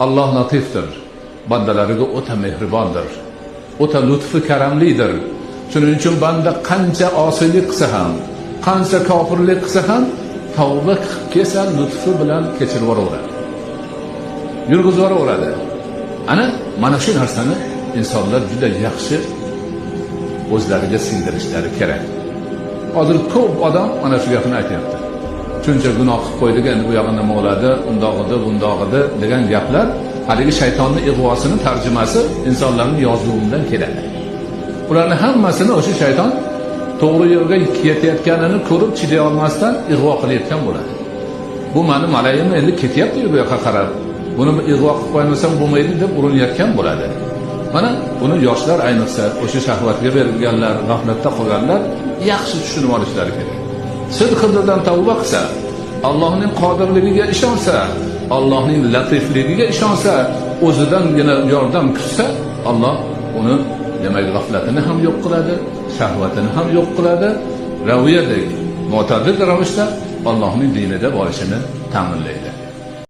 Alloh latifdir, bandalariga o'ta mehribondir, o'ta lutfi karamlidir. Shuning uchun banda qancha osiylik qilsa ham, qancha kofirlik qilsa ham, tavba qilib kelsa, lutfi bilan kechirib yuboraveradi, yurg'izib yuboraveradi. Ana mana shu narsani insonlar juda yaxshi o'zlariga singdirishlari kerak. Hozir ko'p odam mana shu gapni aytyapti. Shuncha gunoh qilib qo'ydik, endi bu yog'i nima bo'ladi, undoq edi, bundoq edi degan gaplar haligi shaytonni ig'vosini tarjimasi, insonlarning yozluvidan keladi. Ularni hammasini o'sha shayton to'g'ri yo'lga ketayotganini ko'rib chiday olmasdan ig'vo qilayotgan bo'ladi. Bu mani malayim endi ketyapti bu yoqqa qarab, buni ig'vo qilib qo'ymasam bo'lmaydi deb urinayotgan bo'ladi. Mana buni yoshlar, ayniqsa o'sha shahvatga berilganlar, g'aflatda qolganlar yaxshi tushunib olishlari kerak. Sidqi dildan tavba qilsa, Allohning qodirligiga ishonsa, Allohning latifligiga ishonsa, o'zidangina yordam kutsa, Alloh uni, demak, g'aflatini ham yo'q qiladi, shahvatini ham yo'q qiladi, raviyadek mo'tadil ravishda Allohning dinida borishini ta'minlaydi.